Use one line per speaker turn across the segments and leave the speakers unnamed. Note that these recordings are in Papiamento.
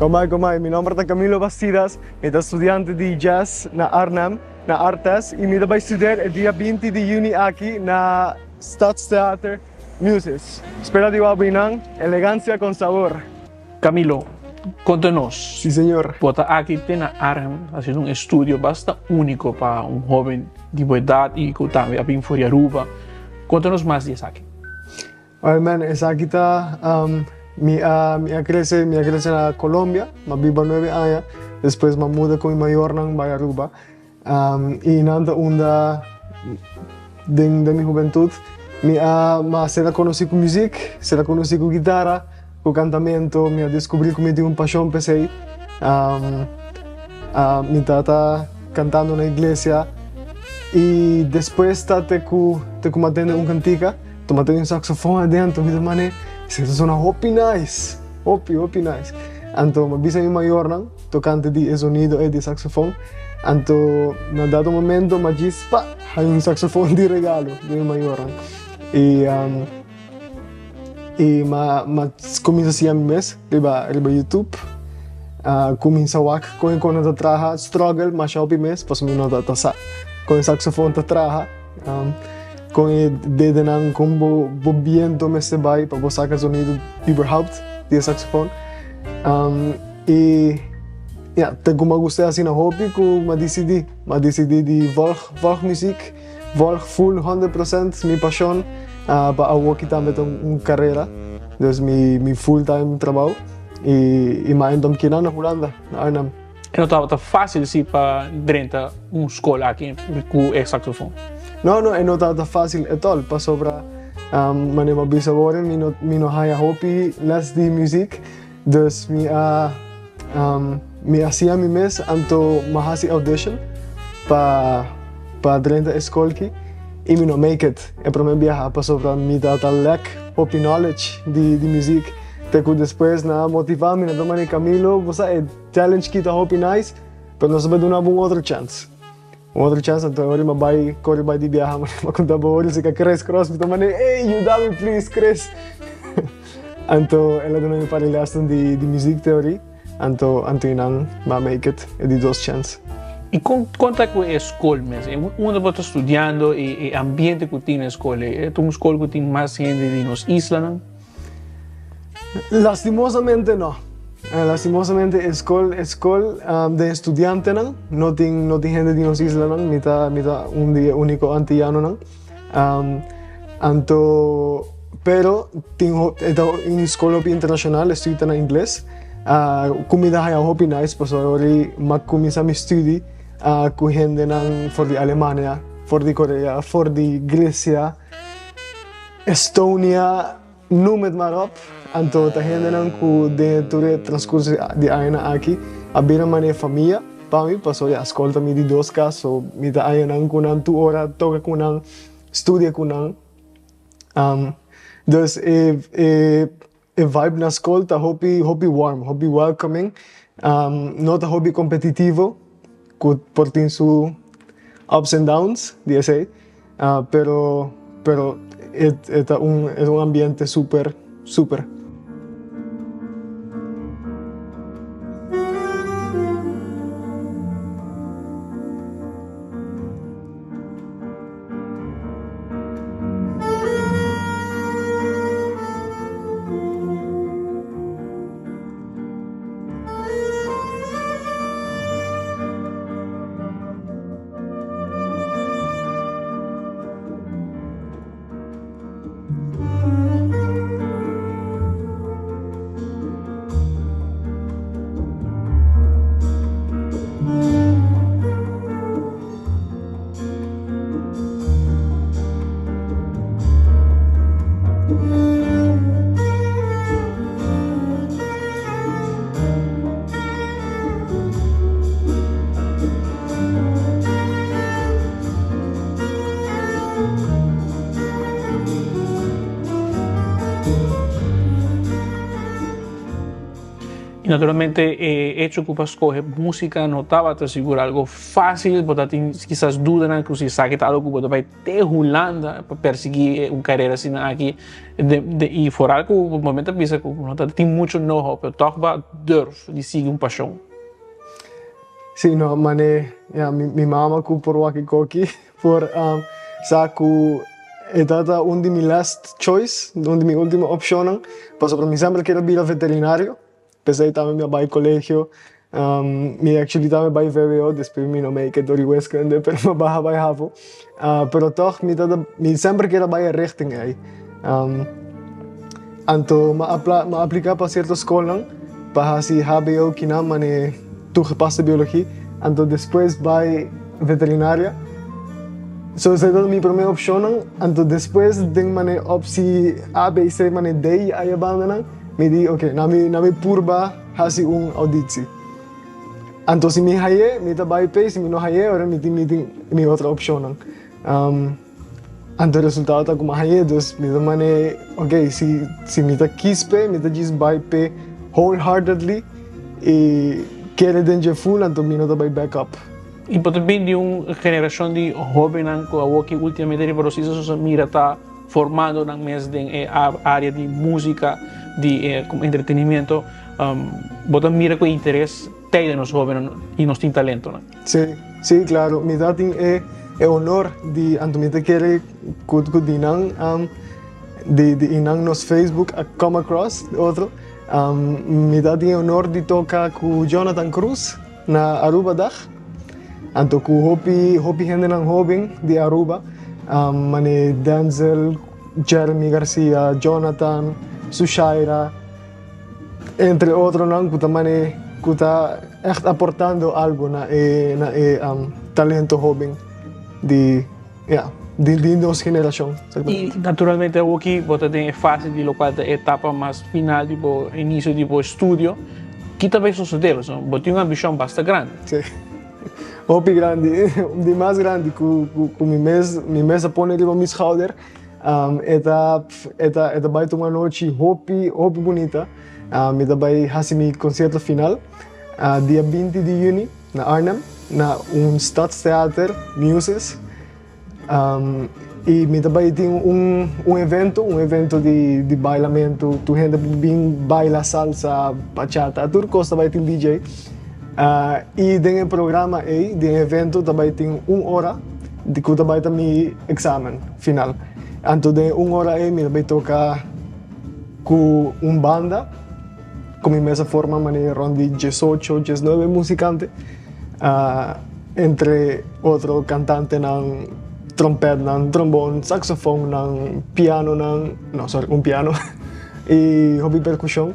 Komai, komai, mi nomber ta Camilo Bastidas, mi ta studiante di jazz na Arnhem, na Artes, y mi ta bay studeer e dia 20 di juni aki na Stadstheater Musis. Spera di wak binan, elegancia con sabor.
Camilo, konta nos.
Si señor.
Bo ta aki te na Arnhem haciendo un estudio basta unico pa un hoben di bo edad y cu tambe a bin for di Aruba. Konta nos mas di esaki.
Oye man, esaki ta mi a mi a crece mi a crece na Colombia, mi a biba nuebe aña, despues mi a muda cu mi mayornan bay Aruba. Y nan ta unda den den mi hubentud mi a mi a sera conoci cu muziek, sera conoci cu guitara, cu cantamento, mi a descubri cu mi tin un pasion p'esey. Mi tata cantando na iglesia y despues ta te cu te cu mi a tende un cantica, mi a tende un saxofon adentro, mi ta mane esey ta sona hopi nice, hopi hopi nice. Anto mi a bisa mi mayornan. Tocante di e zonido e di saxofon, anto na dado momento m'a djis pa haña un saxofon di regalo di mi mayornan y y m'a m'a cuminsa siña mi mes riba riba youtube a cuminsa wak con e con nan ta traha struggle masha hopi mes pasobra mi no ta sa con e saxofon ta traha con e dedenan con bo bo biento mester bay pa bo saca zonido überhaupt di e saxofon. Y ya, te cu m'a gusta asina hopi cu m'a dicidi, m'a dicidi di volg, volg muziek, volg full 100% mi pasion pa awoki tambe ta un carera, dus mi mi full time trabao y y m'a end up kina na Hulanda, na Arnhem.
E no tabata facil si pa drenta un scol aki cu e saxofon?
No, no, e no tabata facil at all, pasobra manera m'a bisa awor mi no mi no haya hopi les di muziek. Dus mi a mi a siña mi mes anto mi a hasi audition pa pa drenta e skol ki i mi no make it e prome biaha pasobra mi tabata lack hopi knowledge di di muziek te ku despues nan a motiva mi nan ta manda Camilo bo sa e challenge ki ta hopi nice pero nos ta bai duna bo un otro chance un otro chance anto ora mi a bai kore bai di biaha mi a konta bo ora si ka Chris Cross mi ta manda ey yuda mi please Chris. Anto el a duna mi par di lesnan di di muziek theorie, anto anto i nan m'a make it e di dos chance.
I kon kon ta ku e skol mes? Unda bo ta studiando i e ambiente ku tin na e skol ei? E ta un skol ku tin mas hende di nos islanan?
Lastimosamente no. Lastimosamente e skol e skol den studiantenan no tin no tin hende di nos islanan. Mi ta mi ta un di e uniko antiyanonan. Anto pero tin e ta un skol hopi internashonal e studi ta na ingles. Kumida haya hopi nice pasobra ora mi a kuminsá mi studi ku hendenan for di Alemania, for di Korea, for di Grecia, Estonia, Noem het maar op, anto ta hendenan ku den tur e transkurso di añanan aki a bira manera famia pa mi, pasobra ya skol ta mi di dos kas, so mi ta añanan ku nan tur ora, toka ku nan, studia ku nan. Dus e e e vibe na skol ta hopi hopi warm, hopi welcoming, no ta hopi kompetitivo ku por tin su ups and downs di esei. Pero pero e e ta un e ta un ambiente super super.
Naturalmente, e hecho cu bo a scoge musica no tabata sigur algo facil, bo tin kisas duda cu si esaki ta algo cu bo bay te Hulanda pa persigui un carera asina aki y vooral cu e momento bisa cu no tin mucho know-how, pero toch bo a durf di sigui un pasion.
Si, no, mane, ja, mi mama cu por wak e koki por sa cu e tabata un di mi last choice, un di mi ultimo opcion, pasobra mi semper kier bira veterinario, pesey tambe mi a bay colegio, mi actually tambe bay VWO, despues mi no make it door di wiskunde, pero mi a baha bay HAVO. Pero toch mi tabata, mi semper kier bay e richting ey. Anto m'a aplica pa cierto school pa hasi HBO kinan mane toegepaste biologie, anto despues bay veterinaria. So esey tabata mi prome opcion, anto despues den mane optie A, B, C, mane D aya banda nan, mi di ok, na mi purba hasi un auditie. Anto si mi haye, mi ta bay pe, si mi no haye, ora mi tin mi otro opcion. Anto resultado ta cu mi haye, dus mi ta mane, ok, si mi ta kies pe, mi ta just bay pe wholeheartedly y kere den dje full, anto mi no ta bay back up.
Y por tambe di un generacion di hobennan cu aki ultimamente di proceso mira ta formando nan mes den area di musica, di como entretenimento, bo ta mira cu interes tin nos hobennan y nos tin talento, no?
Si, claro. Mi tin e honor di anto mi ta kere cu di nan di nan nos Facebook a come across otro. Mi tin e honor di toca cu Jonathan Cruz na Aruba Dag. Anto cu hopi hopi hende nan hoben di Aruba. Mane Denzel, Jeremy Garcia, Jonathan, Sushaira, entre otro nan cu ta mane cu ta echt aportando algo na e talento hoben di, ja, di nos generacion.
Y naturalmente aki bo tin e fase di locual ta etapa mas final di bo inicio di bo estudio. Kico ta bay sucede? So, bo tin un ambicion basta grandi.
Si. Hopi grandi, di mas grandi cu mi mes a pone riba mi schouder. E ta bay un anochi hopi hopi bunita. Mi ta bay hasi mi concierto final dia 20 di juni na Arnhem, na un Stadstheater Muses. Y mi ta bay tin un evento di bailamento, tur hende bin baila salsa, bachata, tur cos, bay tin DJ. Y den e programa ey, den evento, tambe tin un ora di cu bay ta mi examen final. Anto den un ora ey mi bay toca cu un banda, cu mi mes a forma, manera rond di 18, 19 muzikante, entre otro cantante nan, trompet nan, trombon, saxofon nan, piano nan, no, sorry, un piano y hopi percusion.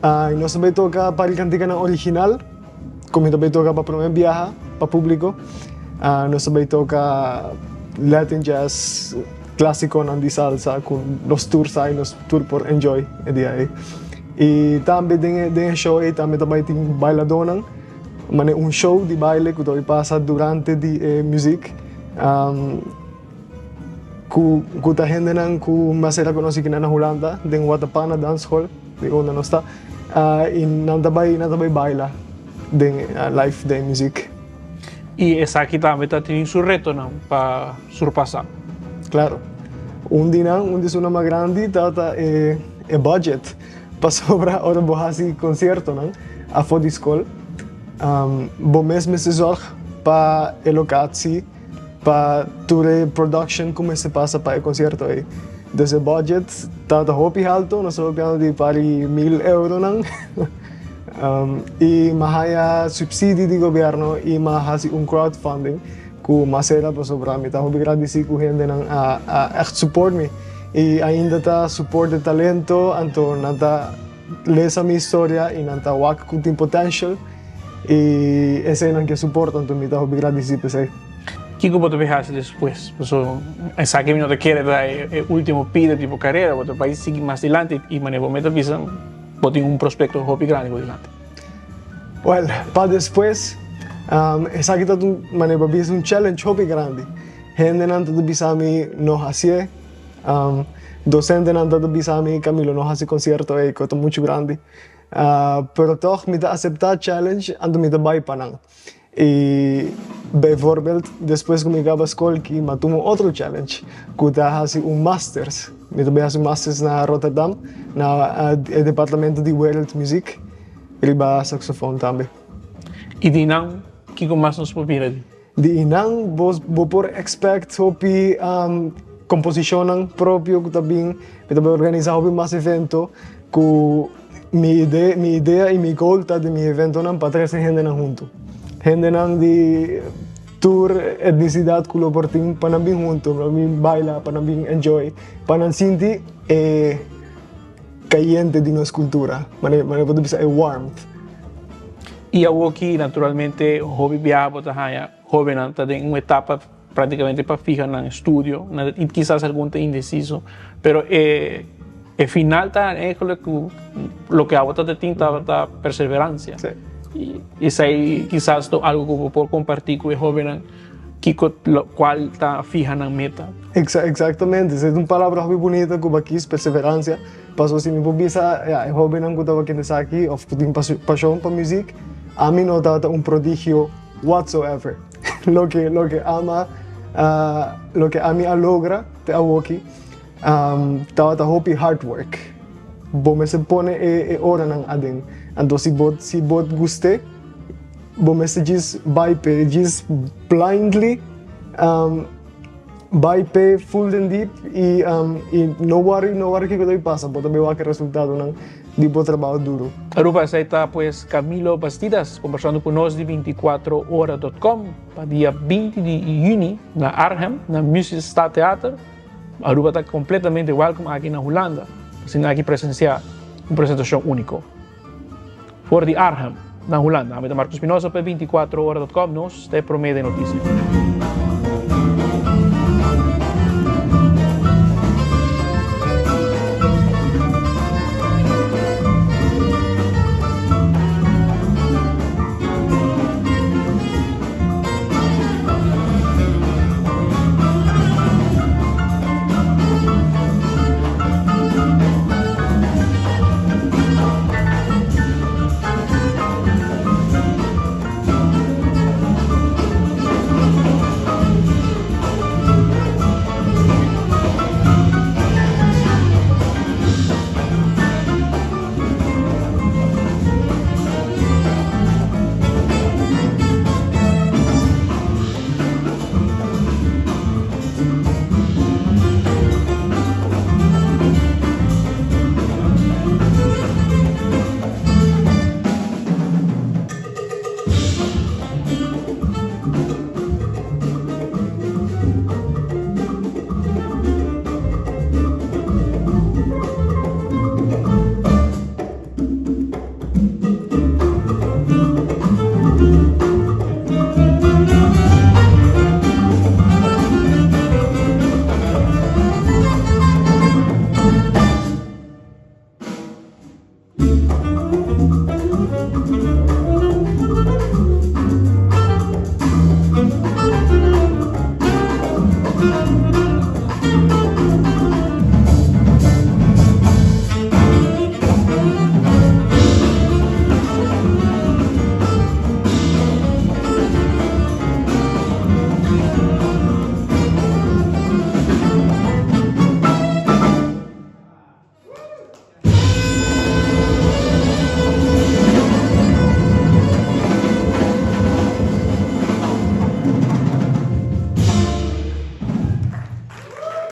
Y nos tambe toca pa cantica nan original, cu mi tambe toca pa prome biaha pa publico. Nos tambe toca Latin jazz, clasico nan di salsa, cu nos tur sa y nos tur por enjoy e dia ey. Y tambe den show ey tambe tin bailadonan, mane un show di baile cu tambe pasa durante di music. Cu ta hendenan cu mas era conoci aki na Hulanda, den Watapana Dancehall, di unda nos ta. Y nan ta bay baila den live den music.
Y esaki tambe ta tin su reto nan pa surpasa.
Claro. Un di nan, un di su mas grandi, ta e budget. Pasobra ora bo hasi concierto nan, afo di school. Bo mes mester zorg pa e locatie, pa tur e production cu mester pasa pa e concierto ey. Dus e budget ta hopi halto, nos ta papiando di pari 1000 euro nan. Y m'a haya subsidie di gobierno y m'a hasi un crowdfunding cu m'a sera pasobra mi ta hopi agradeci cu hende nan a echt support mi. Y ainda ta support e talento, anto nan ta lesa mi historia y nan ta wak cu tin potential y esey nan ke support, anto mi ta hopi agradeci p'esey.
Kico bo ta bay haci despues? So, esaki mi no ta kere ta e ultimo pida di bo carera, bo ta bay sigui mas dilanti y mane bo meta bisa, bo tin un prospecto hopi grandi por dilanti.
Well, pa despues, esaki ta un mane pa bisa un challenge hopi grandi. Hende nan ta bisa mi no hacié, docente nan ta bisa mi: "Camilo, no haci concierto ey, cu ta mucho grandi." Pero tòg mi ta aseptá challenge anto mi ta bai pa nan. I bijvoorbeeld despues ku mi kaba skol ki mi a tuma un otro challenge ku ta hasi un masters. Mi ta bai hasi un masters na Rotterdam na e departamento di wereldmuziek riba saxofoon tambe.
I di nan kiko mas nos por mira di?
Di nan bo bo por expect hopi composicionnan propio cu ta bin. Mi ta bay organisa hopi mas evento cu mi ide mi idea y mi goal ta di mi eventonan pa trece hendenan hunto. Hendenan di tur etnicidad cu lo por tin pa nan bin hunto, pa nan bin baila, pa nan bin enjoy, pa nan sinti e cayente di nos cultura, manera bo ta bisa e warmth.
I awoki naturalmente hopi biaha bo ta haña hobennan ta den un etapa prácticamente pa fiha nan estudio, i kisas algun ta indeciso, pero e e final ta eigenlijk ku loke abo ta tin tabata perseverancia. I esei kisas ta algo ku bo por kompartí ku e hobennan. Kiko lokual ta fiha nan meta.
Exactamente, esei ta un palabra hopi bunita ku bakis, perseverancia. Pasobra si mi por bisa, ya, e hobennan ku tabata kende esaki of ku tin pashon pa muzik, ami no tabata un prodigio whatsoever. Loke loke ama loke ami a logra te awoki tabata hopi hard work. Bo mester pone e oranan aden. Anto si bo si bo gust'é. Bo mester djis bai p'e, djis blindly bai p'e full den deep i no worry, no worry kiko ta bin pasa, bo ta bin wak e resultadonan di bo trabao duro.
Aruba esei ta pues Camilo Bastidas kombersando ku nos di 24ora dot com pa dia 20 di yüni na Arnhem na Muziekstadtheater. Aruba ta kompletamente welkom aki na Hulanda pa asina aki presensiá un presentashon úniko. For di Arnhem, na Hulanda. Ami ta Marco Espinosa pa e 24 ora dot com. Nos ta e prome den notisia.